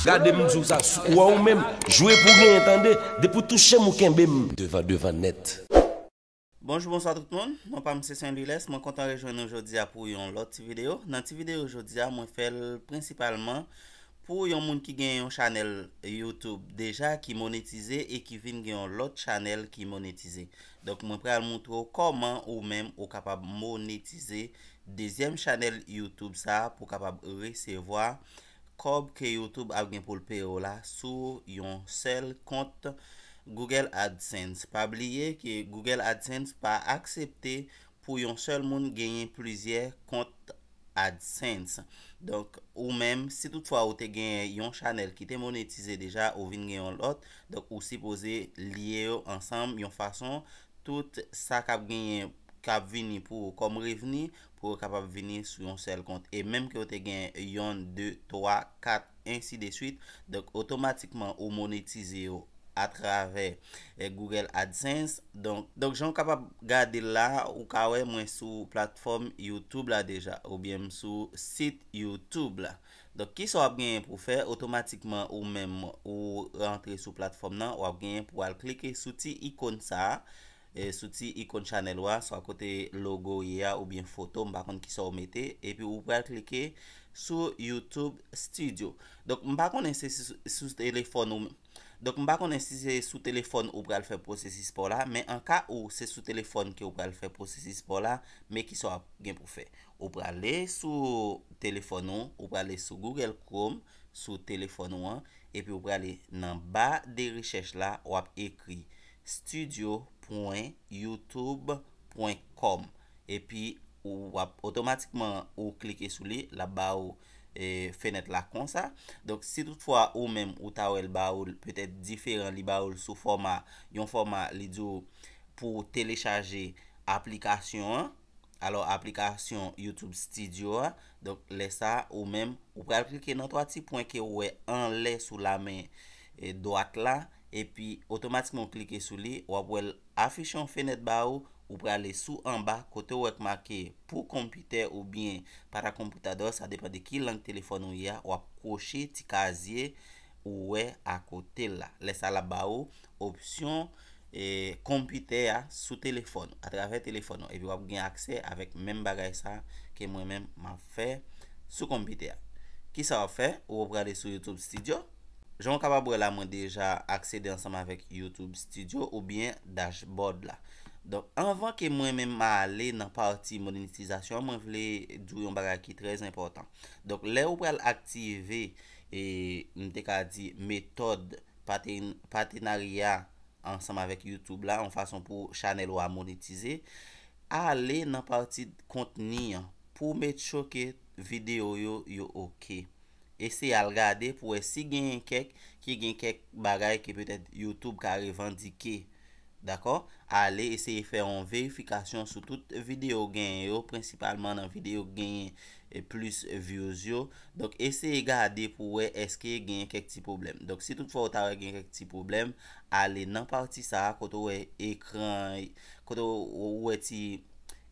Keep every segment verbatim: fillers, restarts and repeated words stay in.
Gade m di w sa, ou wè ou menm, jwe pou genyen tande, depi w touche m ou kenbe m devan devan nèt. Bonjou, bonswa tout moun. Non pa m se Saint Louis Lès. Mwen kontan rejwenn nou jodi a pou yon lòt ti videyo. Nan ti videyo jodi a, mwen fè l prensipalman pou yon moun ki gen yon chanèl YouTube deja ki monetize e ki vin gen yon lòt chanèl ki monetize. Donk, mwen pral moutre w kòman ou menm ou kapab monetize dezyèm chanèl YouTube sa a pou w kapab resevwa kòb ke YouTube ap gen pou l peye w la sou yon sèl kont Google AdSense. Pa bliye ke Google AdSense pa aksepte pou yon sèl moun genyen plizyè kont AdSense. Donk, ou menm, si toutfwa ou te gen yon chanèl ki te monetize deja, ou vin gen yon lòt, donk ou sipoze lye yo ansanm yon fason, tout sa k ap genyen, k ap vini pou ou kòm revni, pou yo kapab vini sou yon sèl kont. E menm ke w te gen yonn, de, twa, kat, ensi de swit, donk otomatikman ou monetize yo atravè eh, Google AdSense. Donk, donk jan w kapab gade l la, ou ka wè mwen sou platfòm YouTube la deja, oubyen m sou sit YouTube la. Donk, kisa w ap genyen pou w fè? Otomatikman, ou menm, ou rantre sou platfòm nan, w ap genyen pou w al klike sou ti ikòn sa a, e, sou ti ikòn chanèl ou a, swa kote logo ye a, oubyen foto, m pa konn kisa w mete, epi ou pral klike sou YouTube Studio. Donk, m pa konnen se sou, sou telefòn ou, Donk, m pa konnen si se sou telefòn ou pral fè pwosesis pa w la, men an ka ou se sou telefòn ke w pral fè pwosesis pa w la, men kisa w ap gen pou fè? Ou prale sou telefòn ou, ou prale sou Google Chrome, sou telefòn ou an, epi ou prale nan ba de rechèch la, w ap ekri studio pwen youtube pwen com. Epi ou ap otomatikman ou klike sou li, l ap ba ou e, fenèt la konsa. Donk, si toutfwa ou menm ou ta wè l ba ou l petèt diferan, li ba ou l sou fòma, yon fòma li di w pou w telechaje aplikasyon an, alò aplikasyon YouTube Studio a. Donk, lè sa a, ou menm, ou pral klike nan twa ti pwen ke w wè anlè sou lamen e, dwat la, epi otomatikman w klike sou li, w ap wè l afiche yon fenèt ba ou, ou prale sou anba, kote w wè k make pou konpitè oubyen para computador, sa depann de ki lang telefòn ou ye a, w ap kwoche ti kazye ou wè akote l la. Lè sa l ap ba ou opsyon e, konpitè a sou telefòn, atravè telefòn ou, epi w ap gen aksè avèk menm bagay sa ke mwen menm m ap fè sou konpitè a. Kisa w ap fè? Ou prale sou YouTube Studio. Jan w kapab wè la, mwen deja aksede ansanm avèk YouTube Studio oubyen dashboard la. Donk, anvan ke mwen menm m ale nan pati monetizasyon an, mwen vle di w yon bagay ki trè enpòtan. Donk, lè ou pral aktive, e, m te ka di, metòd paten-, patenarya ansanm avèk YouTube la, yon fason pou chanèl ou a monetize, ale nan pati kontni an pou w make sure ke videyo yo, yo oke. Eseye al gade pou wè si genyen kèk ki gen kèk bagay ke petèt YouTube ka revandike. Dakò? Ale eseye fè yon verifikasyon sou tout videyo w genyen yo, prensipalman nan videyo k genyen e, plis views yo. Donk, eseye gade pou wè èske genyen kèk ti pwoblèm. Donk, si toutfwa ou ta wè gen kèk ti pwoblèm, ale nan pati sa a kote w wè ekran, kote w wè ti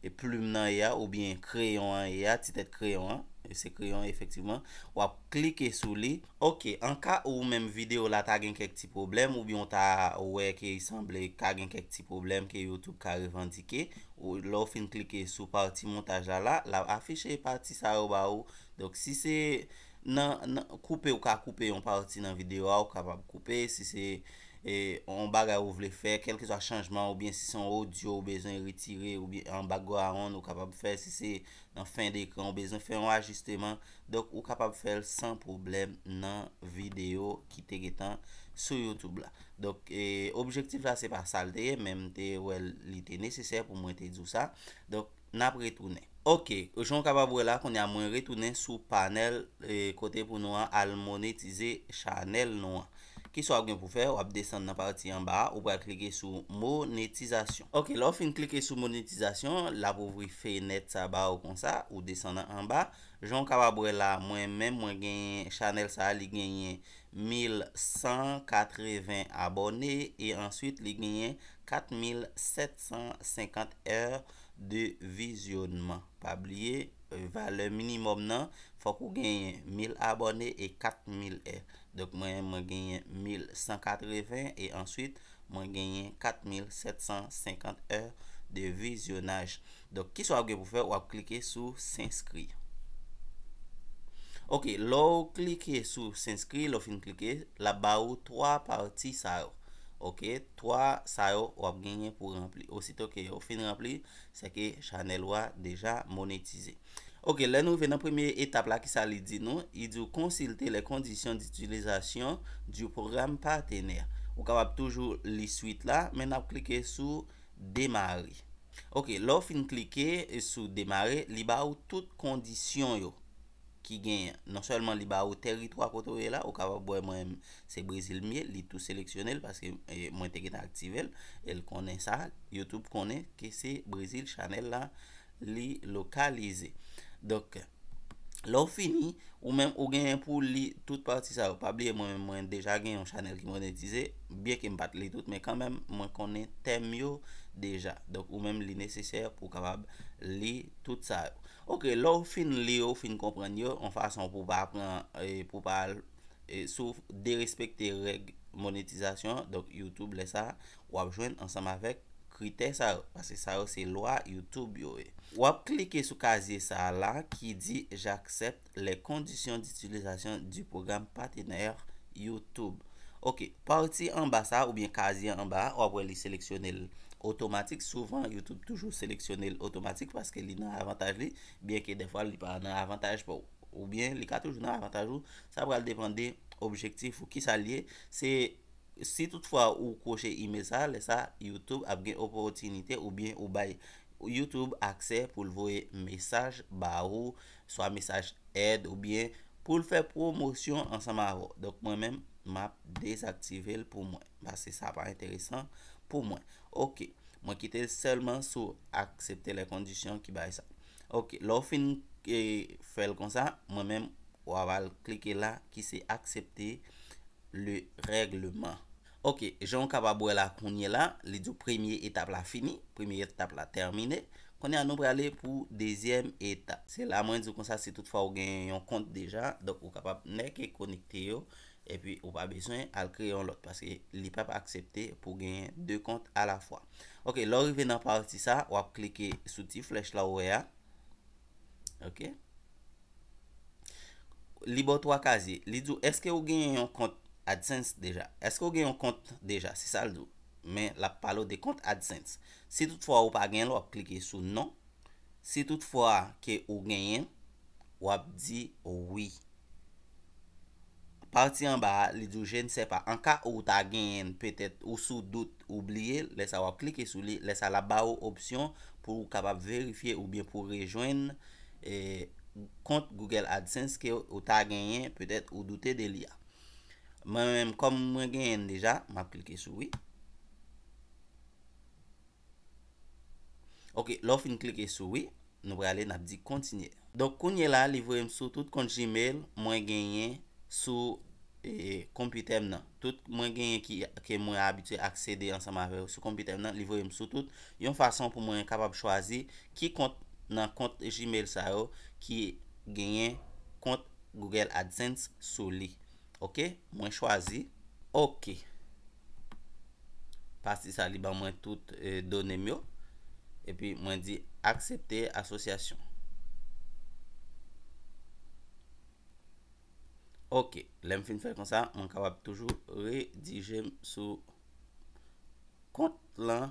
e, plim nan ye a, oubyen kreyon an ye a, ti tèt kreyon an, e, se kreyon efektivman, w ap klike sou li. Oke, an ka ou menm videyo la ta gen kèk ti pwoblèm, oubyen w ta wè ke sanble ka gen kèk ti pwoblèm ke YouTube ka revandike, ou, lè w fin klike sou pati montaj la, la, l ap afiche pati sa yo ba ou. Donk, si se nan, nan koupe, ou ka koupe yon pati nan videyo a, ou kapab koupe. Si se e, yon bagay ou vle fè, kèlkeswa chanjman, oubyen si se yon odyo ou bezwen retire, oubyen an background, ou kapab fè. Si se nan fen dekran, ou bezwen fè yon ajisteman, donk, ou kapab fè l san pwoblèm nan videyo ki te gentan sou YouTube la. Donk, e, objektif la, se pa sa l te ye, men m te wè li te nesesè pou mwen te di w sa. Donk, n ap retounen. Oke, jan w kapab wè la, kounye a mwen retounen sou panèl e, kote pou nou an al monetize chanèl nou an. Kisa w ap gen pou fè? W ap desann nan pati anba a, ou pral klike sou monetizasyon. Oke, lè w fin klike sou monetizasyon, l ap ouvri fenèt sa ba ou konsa, ou desann anba. Jan w kapab wè la, mwen menm, mwen genyen chanèl sa a, li genyen mil san katreven abòne e answit li genyen kat mil sèt san senkant è de vizyònman. Pa bliye, eh, valè minimòm nan, fòk ou genyen mil abòne e kat mil è. Donk, mwen, mwen genyen mil san katreven e answit, mwen genyen kat mil sèt san senkant è de vizyonaj. Donk, kisa w ap gen pou fè? W ap klike sou s'inscrire. Ok, lè w klike sou s'inscrire, lè w fin klike, l ap ba ou twa pati sa yo. Ok, twa sa yo w ap genyen pou ranpli. Osito ke yo fin ranpli, se ke chanèl ou a deja monetize. Ok, lè nou rive nan premye etap la, kisa li di nou? Li di w consulter les conditions d'utilisation du programme partenaire. Ou kapab toujou li swit la, men n ap klike sou démarrer. Ok, lè w fin klike sou démarrer, li ba ou tout kondisyon yo ki genyen. Non sèlman li ba ou tèritwa kote w ye la, ou kapab wè mwen se Brezil m ye, li tou seleksyone l paske, eh, mwen te gentan aktive l, e l konnen sa, YouTube konnen ke se Brezil chanèl la li lokalize. Donk, lè w fini, ou menm ou genyen pou li tout pati sa yo. Pa bliye mwen menm mwen deja gen yon chanèl ki monetize, byen ke m pa t li tout, men kanmenm mwen konnen tèm yo deja. Donk, ou menm li nesesè pou w kapab li tout sa yo. Ok, lè w fin li yo, w fin konprann yo, yon fason pou w pa pran, eh, pou w pa, eh, si w derespekte règ monetizasyon, donk YouTube lè sa, w ap jwenn ansanm avèk kritè sa yo, paske sa yo se lwa YouTube yo ye. W ap klike sou kazye sa a la ki di j'accepte les conditions d'utilisation du programme partenaire YouTube. Ok, pati anba sa oubyen kazye anba a, w ap wè li seleksyone l otomatik. Souvan, YouTube toujou seleksyone l otomatik paske li nan avantaj li, byen ke dèfwa li pa nan avantaj pa w. Oubyen li ka toujou nan avantaj ou. Sa pral depann de objektif ou. Kisa l ye? Se si toutfwa ou kwoche imèl sa, lè sa, YouTube ap gen opòtinite oubyen ou bay YouTube aksè pou l voye mesaj ba ou, swa mesaj èd oubyen pou l fè pwomosyon ansanm avè w. Donk, mwen menm, m ap dezaktive l pou mwen, paske sa pa enteresan pou mwen. Ok, mwen kite l sèlman sou aksepte lè kondisyon ki bay sa. Ok, lè w fin, eh, fè l konsa, mwen menm, w ap al klike la ki se aksepte le règleman. Ok, jan w kapab wè la kounye la, li di w premye etap la fini, premye etap la tèmine. Kounye a nou prale pou dezyèm etap. Se la mwen di w konsa si toutfwa ou gen yon kont deja, donk ou kapab nèke konekte yo, epi ou pa bezwen al kreye yon lòt, paske li p ap aksepte pou genyen de kont alafwa. Ok, lè w rive nan pati sa, w ap klike sou ti flèch la ou wè a. Ok. Li ba w twa kazye. Li di w, èske ou genyen yon kont AdSense deja? Èske ou gen yon kont deja? Se sa l di w. Men l ap pale w de kont AdSense. Si toutfwa ou pa gen l, w ap klike sou non. Si toutfwa ke ou genyen l, w ap di wi. Pati anba a, li di w, je ne sais pas. An ka ou ta genyen l, petèt ou sou dout, ou bliye l, lè sa w ap klike sou li, lè sa l ap ba ou opsyon pou w kapab verifye oubyen pou w rejwenn, eh, kont Google AdSense ke ou ta genyen, petèt ou doute de li a. Mwen menm, kòm mwen genyen l deja, m ap klike sou wi. Ok, lè w fin klike sou wi, nou prale, n ap di kontinye. Donk, kounye la, li voye m sou tout kont Gmail mwen genyen sou, eh, konpitè m nan. Tout mwen genyen ki, ke mwen abitye aksede ansanm avè yo sou konpitè m nan, li voye m sou tout, yon fason pou mwen kapab chwazi ki kont nan kont Gmail sa yo ki genyen kont Google AdSense sou li. Ok, mwen chwazi. Ok. Pati sa, li ban mwen tout, eh, done m yo. Epi mwen di aksepte asosyasyon. Ok, lè m fin fè konsa, mwen kapab toujou redije m sou kont lan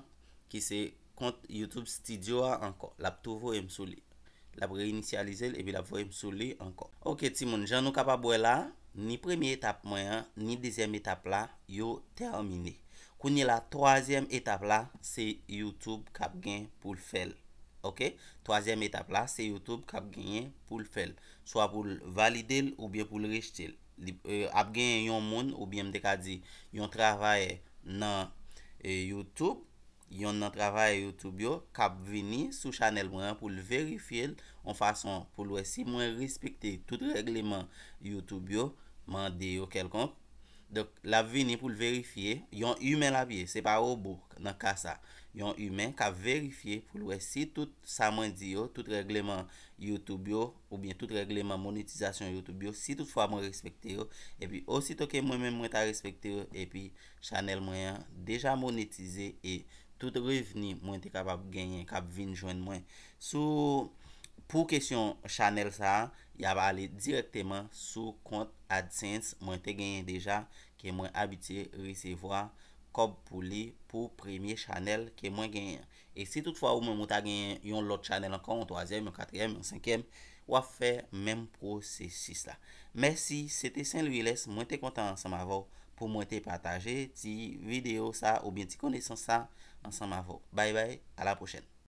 ki se kont YouTube Studio a ankò. L ap tou voye m sou li. L ap reyinisyalize l epi l ap voye m sou li ankò. Ok, timoun, jan nou kapab wè la, ni premye etap mwen an, ni dezyèm etap la, yo tèmine. Kounye la, twazyèm etap la, se YouTube k ap gen pou l fè l. Ok? Twazyèm etap la, se YouTube k ap genyen pou l fè l. Swa pou l valide l oubyen pou l rejte l. Li, eh, ap genyen yon moun oubyen m te ka di yon travayè nan, eh, YouTube, yonn nan travayè YouTube yo k ap vini sou chanèl mwen an pou l verifye l yon fason pou l wè si mwen respekte tout règleman YouTube yo mande yo kèlkonk. Donk, l ap vini pou l verifye, yon imen l ap ye, se pa wobo nan ka sa. Yon imen k ap verifye pou l wè si tout sa mwen di yo, tout règleman YouTube yo, oubyen tout règleman monetizasyon YouTube yo, si toutfwa mwen respekte yo, epi osito ke mwen menm mwen ta respekte yo, epi chanèl mwen an deja monetize e tout revni mwen te kapab genyen k ap vin jwenn mwen sou, pou kesyon chanèl sa a, y ap ale dirèkteman sou kont AdSense mwen te genyen deja, ke mwen abitye resevwa kòb pou li pou premye chanèl ke mwen genyen. E si toutfwa ou menm ou ta genyen yon lòt chanèl ankò, yon twazyèm, yon katriyèm, yon senkyèm, w ap fè menm pwosesis la. Mèsi, se te Saint Louis Lès, mwen te kontan ansanm avè w pou mwen te pataje ti videyo sa oubyen ti konesans sa ansanm avè w. Bay bay, a la pwochèn.